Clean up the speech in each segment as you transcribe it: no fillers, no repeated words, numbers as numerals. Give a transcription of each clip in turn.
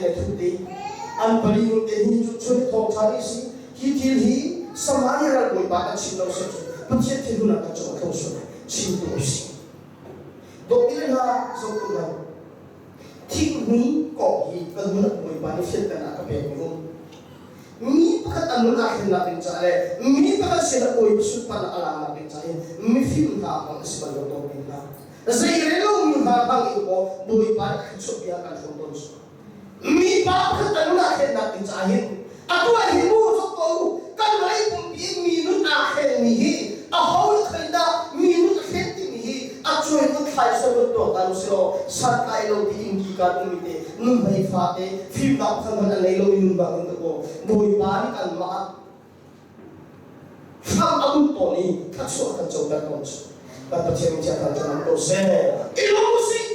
Le thut i an pali ning te hi cu chun thawngṭha nih si hi thil hi Samaria ral bawipa kan chim lo si cun Pathian thinhun ah kan cung a tlung sual lai chimtu a si. Dawt le hna zohtu hna thinghmui kong hi kan nun ah Bawipa nih fianternak ka pek mi um mi pakhat a nun aa thlennak ding caah le mi pakhat sin ah Bawipa sunparnak a laknak ding caah hin mifim hna hmang a si bal lo tawn hna. Zei rel mi hna hmang in aw Bawipa nih a chuah bia kan hrawm tawn cu. Mipa pakhat a nun aa thlennak ding caah hin atu ah hi mu zok ko kan vawlei pumpi in mi nun aa thlenmi hi a ho le khoi dah mi nun a thlen timi hi a cuai kun thlai sual run tuak ta u silaw santlai lo ti in ki kan ummi te nun hmei fate fimnak pakhat hmanh a nei lo mi nun bang in ka kaw Bawipa nih kanmah Hram a um tawn i thluachuah kan coter tawn cu kan Pathian min chiah cu nam ko seh. I lung usih.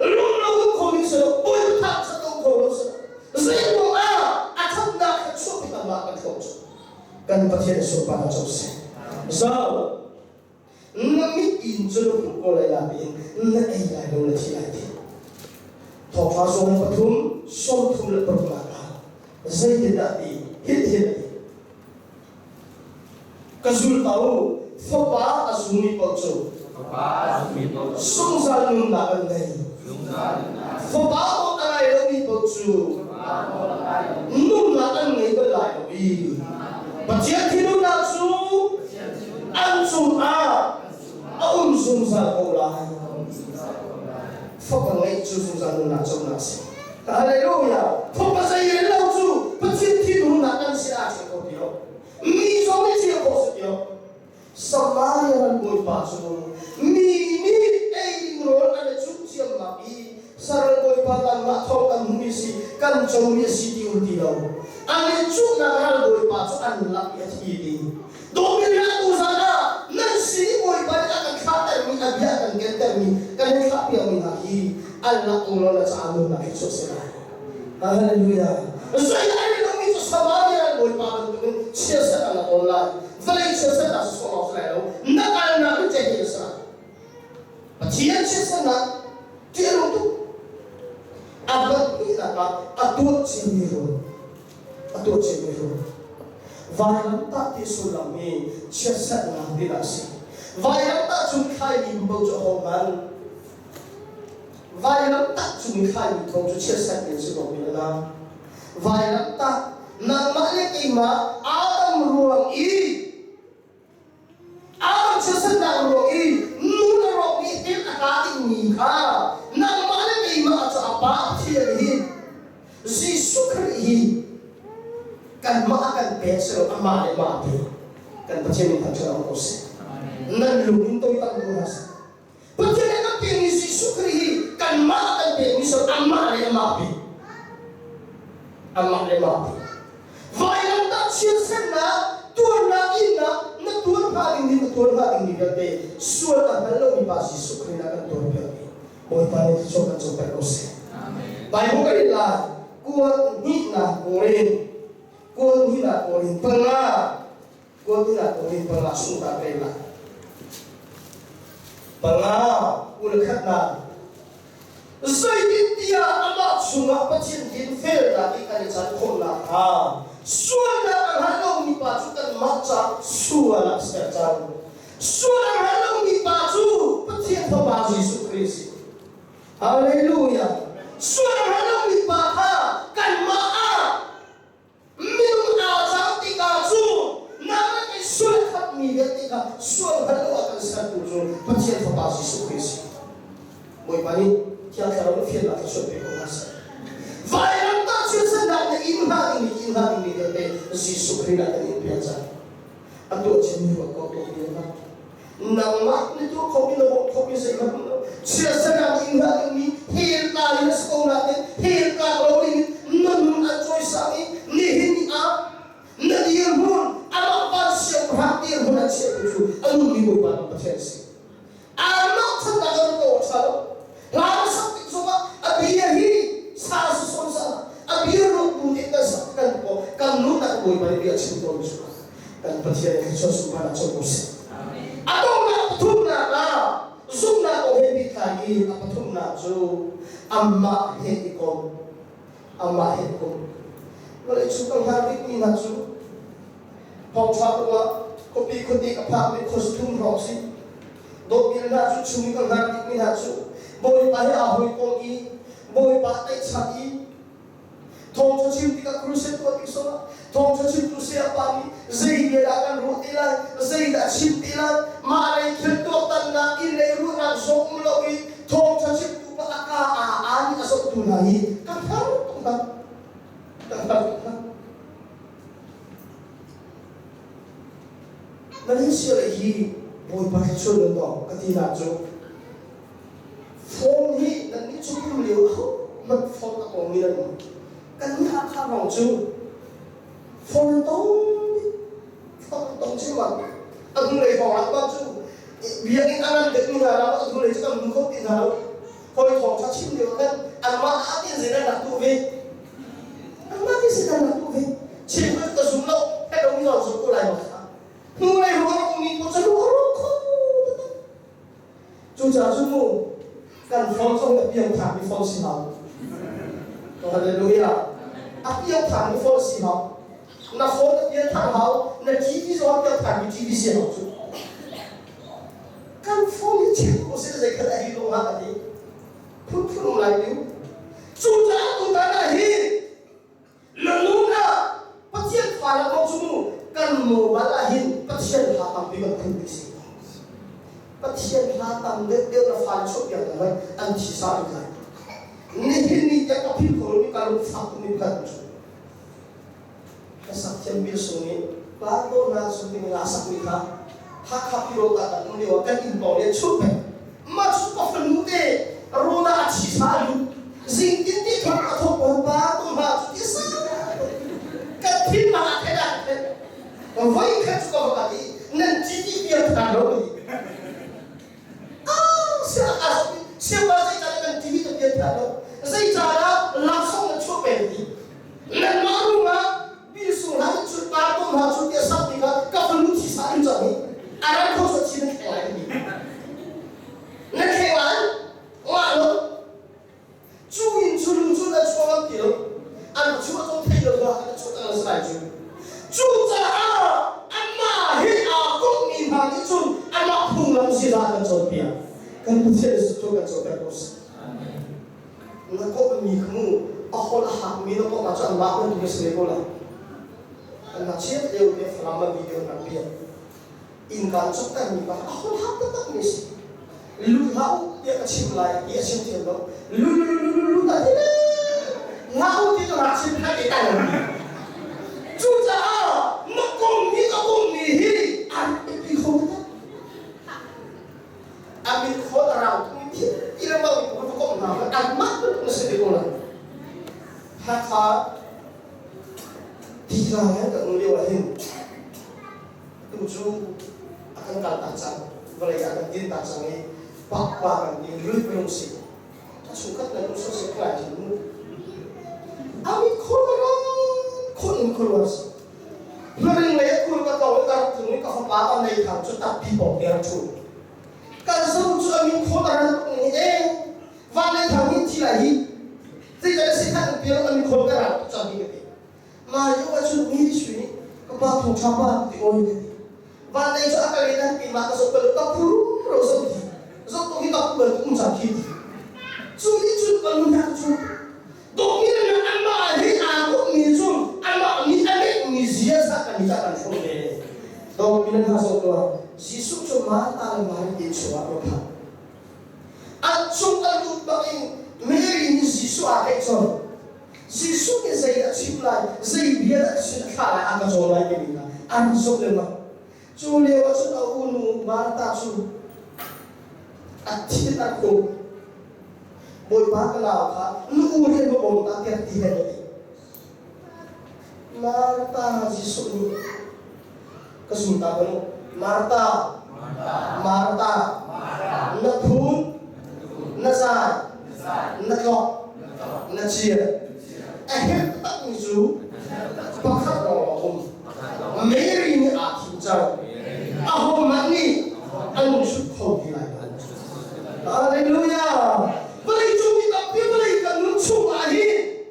Lung lo um kho ding si lo, bawi tha chat um kho lo si. Zeiruang ah a thatnak kha chuah pi kanmah kan hrawm cu. Kan Pathian sunparnak co seh. Zo na mit in cu na hmuh ko lai la tiin na ei lai lo na thi lai ti. Thawngṭha sawm pathum 36 nak ah zeitindah ti hit hin a ti. Ka zul ko, fapa a zummi paoh cu zungzal nunnak an ngei. Fapa aw a ngai lomi paoh cu nunnak an ngei bal lai lo i Pathian thinhunnak cu an cungah a um zungzal ko lai. Fapa ngeih cu zungzal nunnak conak a si. Hallelujah! Fapa zei rel lo cu Pathian thinhunnak kan si ah chim ko ti lo. Mi zong nih chim khawh si ti lo. Samaria ram bawipa cu mi nih ei ding rawl an i cuh ciammam i saral bawipa nangmah thawng kan hmuhmi si kan comi a si ti um ti lo. An i cuhnak ral bawipa cu an lak i a thi ti. Dawtmi hna tuzan ah nan sin i Bawipa nih a kan thlahtermi a bia a kan kentermi kan in thlahpiakmi hna hi an lak ung law na caah nunnak hi chuah si lai. Hallelujah. Zei a rel lomi cu Samaria ral Bawipa bantukin chiatserh an la tawn lai. Vawlei chiatserhnak cu sawh lawng si lai lo. Na kalnak in ceih a si lai. Pathian chiatserhnak ṭih a nung tuk. A pahnihnak ah a tuah ciami rawl. A tuah ciami rawl. Vailamtah ti sullam hi chiatserhnak tinak a si. Vailamtah cung thlaimi paoh cu ahohmanh vailamtah cung i thlaimi thawng cu chiatserhmi an si ko mi a Vailamtah nangmah le keimah Adam ruang i Adam chiatserhnak ruang i nu le rawk nih hel a tla dingmi kha nangmah le keimah cu a Pa Pathian hi Jesuh Khrih hi kanmah a kan pek si lo amah le mah pe kan Pathian min thangṭhat awk ko seh. Nan lung in toi tak hna seh. Pathian nih kan pekmi Jesuh Khrih hi kanmah a kan pekmi si lo amah le amah pe. Amah le mah pe. Vailamtah chiatsernak tuarnak innak na tuar hnga ding nih na tuar hnga ding mi vialte sual a hngal lomi pa Jesuh Khrih nih a kan tuarpiak i Bawipa nih thluachuah kan coter ko seh. Bible kan in lai kuat hnihnak Korin kuat hnihnak Korin panga kuat hnihnak Korin panga chung ta kan lai panga 21nak Zeitintiah amah chungah Pathian dinfelnak i kan i can khawh nakhnga sualnak a hngal lomi pa cu kanmah ca sual ah ser cang. Sual a hngal lomi pa cu Pathian Fapa Jesuh Khrih a si. Hallelujah! Sual a hngal lomi pa kha kanmah ah Minung aa cang tikah cu nang le kei sual a khatmi vialte kha sual hngal lo ah kan sertu cu Pathian Fapa Jesuh Khrih a si. Bawipa nih Thiang Thlarau na fiannak thluachuah pe ko hna seh. Vailamtah chiatsernak na inn hnga dingmi inn hnga dingmi vialte Jesuh Khrih ah kan in piak cang. A tuah chinmi ruat ko tuah ti hna. Nangmah na tuah khomi na bawmh khomi zeihmanh um lo. Chiatsernak inn hnga dingmi hell tla in a si ko nain hell tlak lo dingin na nun an cawisang i nihin ni ah na dirhmun amah van siangpahrang dirhmun an chiahtu cu a nungmi Bawipa kan Pathian a si. Amah thatnak an ko a ṭha lo. Hla na sak tik zongah a bia hi sa si sawn sa a bia ruat bu tein kan sak kan ko kan nunnak Bawipa nih bia a chim tawn cu kan Pathian nih thluachuah sunparnak co ko seh. A donghnak pathumnak ah zumhnak aw he pehtlai i a pathumnak cu amah he i komh. Amah he um. Vawlei chung ka hngal bikmi hna cu thawngṭha kongah khuapi khuate ka phakmi khuasathum hrawng si. Dawtmi hna cu chung i ka hngal bikmi hna cu Bawipa he aa hawikom i Bawipa tlaihchan i Thawngṭha chim tikah crusade tuah tik zongah thawngṭha chimtu sayapa nih zei bia dah kan ruah ti lai, zei dah chim ti lai, mah lei thil tuaktannak inn lei ruahnak zong um lo i thawngṭha chimtu pa a ka aa aa nih a zohtu hna hi ka hngar tuk hna. Ka hngar tuk hna. Malaysia lei hi Bawipa thluachuah nan tong ka tinak cu Phone hi nannih cu pum lio ahohmanh phone a tongmi nan um. Kan Hakha hrawng cu phone an tong phone an tong ciammam. A hnulei hrawng ah bak cu biakinn a ngan deuhmi hna ram a hnulei cu kan hmu kho ti hna lo. Hawi thawng ṭha chim lio ah khan anmah ah tin zei nan rak tuah ve. Anmah tin zei nan rak tuah ve. Chim cu ka zum lo, heh lo mi zong zum ko lai ma kha. Hnulei hrawng a ummi pawl cu lung a rawk kho taktak. Cucaah cun mu kan phone zong a piangthangmi phone si hau. Hallelujah. A piangthangmi phone si hau. Na phone a piangthang hau, na TV zong a piangthangmi TV si hau cu. Kan phone hi check ko seh zei khat a hi lo ha ka ti. Phunphun um lai tiu. Cucaah tutan ah hin Lung ah Pathian fale kong cu mu kan mobile ah hin Pathian hla tampi kan phun ti si. Pathian hla tam deuh deuh na fale chuahpiak hna lai an thi sa in lai. Nihin ni tiang ka philh kho lomi ka lung fak tukmi pakhat cu hlasak thiam bil sung nih Plato na sung timi hla sakmi kha Hakha Piro ta kan um lio ah kan inn pawng nih an chuah peng. Mah cu ka fanu te Rona a thi sa a lut. Zingtin ti thawk a thawk ko pa tu hna cu ti sa kan thin ma ah khen ah khen voi khat cu ka va kal i nan ti piang than lo ni ah sia a sia pa zei ca kan TV ka pian than lo zei ca dah laksawng na chuah peng ti nanmah room ah bil sung hna chut pa tu hna chu ti sak ti kha ka fanu thi sa in cang hi a ran kho sa chi na kheng lai ti na kheng lai ngah lo Cu inn cu lu cu nan chuak ngam ti lo. An chuah zong thei lo ah an chuah ang lai cu. Cucaah amah hi aa komhmi hna nih cun amah phunglam ziza kan cawnpiak. Kan Pathian Jesuh cu kan cawnpiak ko seh. Na komhmi kha mu a holh a hakmi na komh ahcun anmah bantuk na si ve ko lai. An ngakchiat lio te Falam ah video an rak piak. Innka an cawktermi pa kha a holh hak taktakmi a si. Lut hlah u tiah ka chim lai ti a chim thiam lo. Lu lu lu lu lu ta ti le hlah u ti ka rak chim kha ti ta lo. Cucaah na kum hi ka kum ni hi an biapi kho taktak. A mit khol a rang tung i thil ti lengmang mi ka komh hna anmah bantuk na si ve ko lai. Hakha titlang he kan um lio ah hin Tu cu a kan kaltak cang, vawlei ah kan din ta cang i pakpa kan ti lut minung si. A chungkhat nan um sosai khlai thin mu. A mit khur khun in khur si. Hmaring lei a khur ka tong i ka rak tlung i ka fapa ka nei thang cu tappi pawng te rak ṭhu. Kan zo cu a min khur a ran tuk ning e van lei thang hin thi lai hi. Zeidah si than pial a min khur ka rak tuk cang hi ka ti. Mah lio ah cun mi sui nih ka pa thawngṭha pa ti awi ka ti. Van lei cu a ka len ah keimah ka zoh bal ka phu ro zoh ti. Zoh tuk hi ka pu bal um cang khi ti. Cu nih cun ka nun ah cun dawtmi le anmah hi aa kommi cun amah nih a ngeihmi ziaza kan i kan hrawm ve. Dawtmi le hna zoh tuah Jesuh cu Martha le Mary te chungah a phan. An chung a lut bangin Mary nih Jesuh aa tlaih colh. Jesuh nih zei a chim lai, zei bia dah sin a thlah lai, a ka cawn lai timi kha an zumh lengmang. Cu lio ah cun a unu Martha cu a thin a khum. Bawipa ka nau kha nu u rian va bawm ta tiah ti he a ti. Martha Jesuh nih ka zum ta banu Martha Martha na phun na zai na tlok na chia a herh takmi cu pakhat lawng a um Mary nih aa thim cang ahohmanh nih an chut kho ti lai lo Hallelujah vawlei cung mi tampi vawlei kan nun chung ah hin.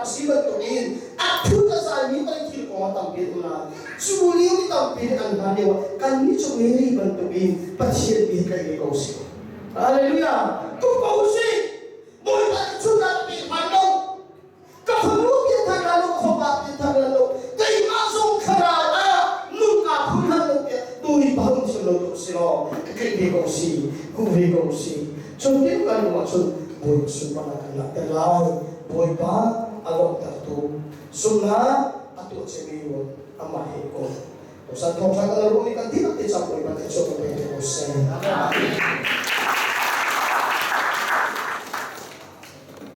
a si bantukin a phut a zaimi pei thil kong a tampi an um lai. Cu lio mi tampi nih an hman lio ah kannih cu Mary bantukin Pathian bia tlaih ve ko sih. Hallelujah! Tuk ko usih! Bawipa nih chunnak a pe hman lo. Ka fanu pianthar lan lo, ka fapa pianthar lan lo, keimah zong thlarau ah nung kaa phun hlan lo tiah Bawipa um thiam lo tuk si law ka tlaih ve ko si, kuh ve ko si. Cun tin kan um ahcun Bawipa sunparnak kan langhter lai. Bawipa a lawmhtertu zumhnak a tuah ciami ruang amah he kawl. Tusan thawngṭha kan ruahmi kan dihlak te cang Bawipa nih a chuah kan pe ko seh.